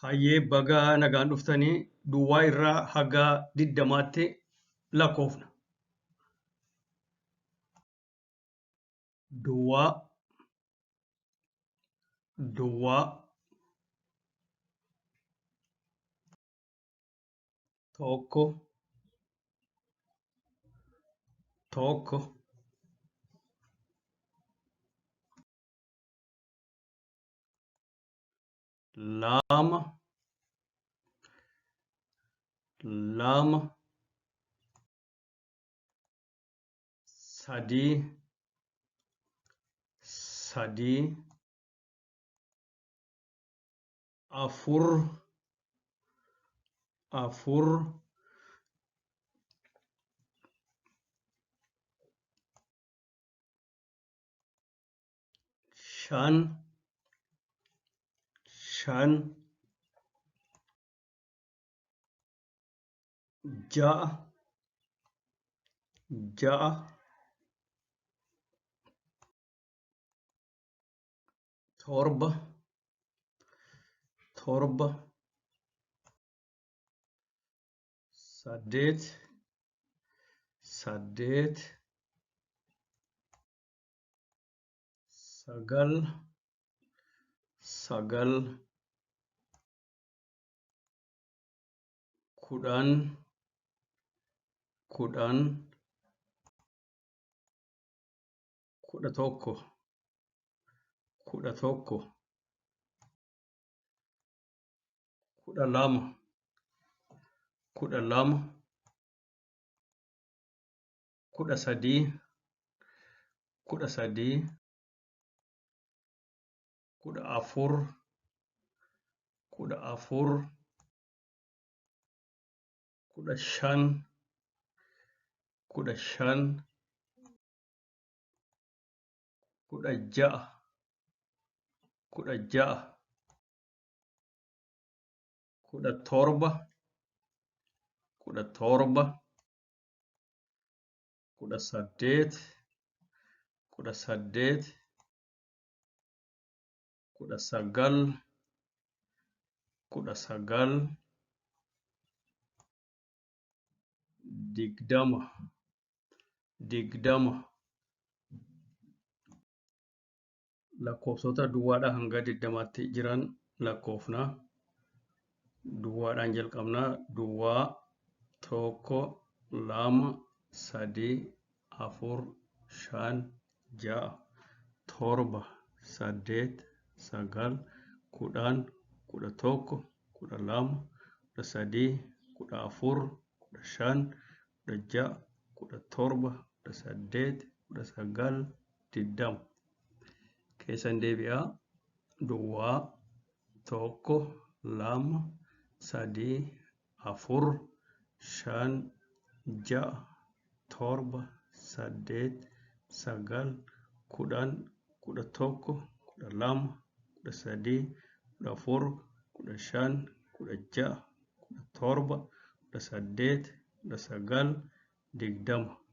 Hayyee baga nagaan dhuftanii duwwaa irraa haga 20tti lakkoofna. Duwwaa, duwwaa, tokko, tokko, lama, lama, sadii, sadii, afur, afur, shan, shan, ja'a, ja'a, torba, torba, saddeet, saddeet, sagal, sagal, 10, 10, 11, 11, 12, 12, 13, 13, 14, 14, 15, 15, 16, 16, 17, 17, 18, 18, 19, 19, 20, 20. Lakkoofsota duwwaadhaa hanga 20tti jiran lakkoofna. Duwwaadhaan jalqabna. Duwwaa, 1, 2, 3, 4, 5, 6, 7, 8, 9, 10, 11, 12, 13, 14, 15, 16, 17, 18, 19, 20. Keessan deebi'aa. Duwwaa, 1, 2, 3, 4, 5, 6, 7, 8, 9, 10, 11, 12, 13, 14, 15, 16, 17, 18, 19, 20.